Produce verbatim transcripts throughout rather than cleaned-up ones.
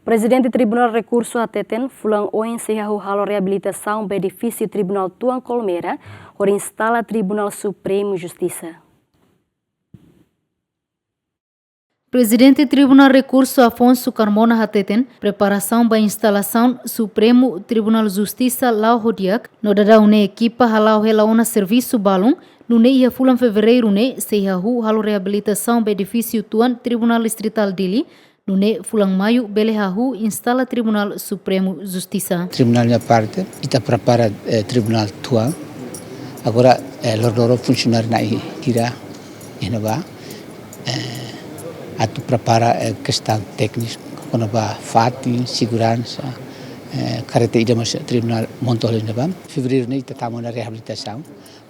Prezidente Tribunál Rekursu hateten, fulan oin sei hahú halo reabilitasaun ba edifísiu Tribunál Tuan Colmera, hodi instala Tribunál Supremu Justisa. Prezidente Tribunál Rekursu Afonso Carmona hateten, preparasaun ba instalasaun Supremu Tribunál Justisa la'o ho di'ak, no daudaun ne'e ekipa hala'o hela ona servisu balun, nune'e iha fulan Fevereiru ne'e sei hahú halo reabilitasaun ba edifísiu tuan Tribunál Distritál Dili, nune'e fulan Maiu bele hahú instala Tribunál Supremu Justisa. Tribunál nia parte, ita prepara, eh, Tribunál Tuan. Agora, eh, loroloron funsionáriu na'in hira iha ne'ebá, eh, atu prepara, eh, kestaun tékniku kona-ba fatin, seguransa, eh, kareta ida mós Tribunál monta hela iha ne'ebá. Fevereiru ne'e ita tama ona reabilitasaun.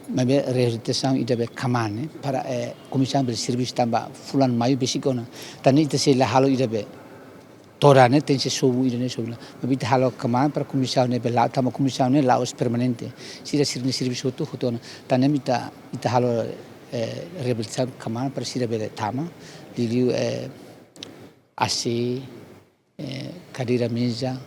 Maibé reabilitasaun ida be kmaan ne'e, para, eh, komisaun bele servisu tanba fulan Maiu besik ona. Tan ne'e ita sei la halo ida be todan ne'e, tenke sobu ida ne'e sobu ona. Maibé ita halo kmaan para komisaun ne'e bele la'o, tanba komisaun ne'e la'ós permanente. Sira sira-nia servisu hotu, hotu ona. Tan ne'e ita, ita halo, eh, reabilitasaun kmaan para sira bele tama. Liuliu, eh, A C, eh, kadeira meza,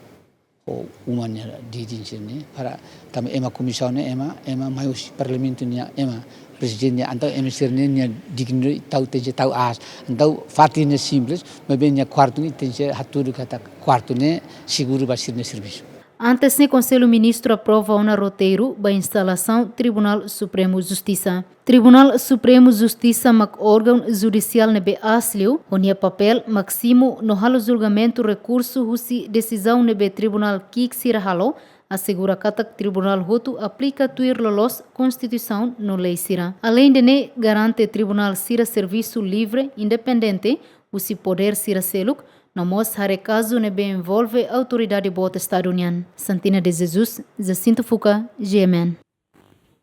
ho uma nia didin sira-ne'e, para tanba ema komisaun ne'e, ema, ema mai husi Parlamentu nian, ema Prezidente nian, entaun ema sira-ne'e nia dignitáriu tenke tau aas. Entaun fatin ne'e simples, maibé nia kuartu ne'e tenke hatudu katak kuartu ne'e seguru ba sira-nia servisu. Antes ne'e Konsellu Ministru aprova ona roteiru ba instalasaun Tribunál Supremu Justisa. Tribunál Supremu Justisa mak órgaun judisiál ne'ebé aas liu, ho nia papél másimu no halo julgamentu rekursu husi desizaun ne'ebé tribunál ki'ik sira halo, asegura katak tribunál hotu aplika tuir loloos konstituisaun no lei sira. Aleinde ne'e, garante tribunál sira servisu livre, independente, husi podér sira seluk, no mós haree kazu ne'ebé envolve autoridade boot Estadu nian. Santina de Jesus, Jacinto Fuca, G M N.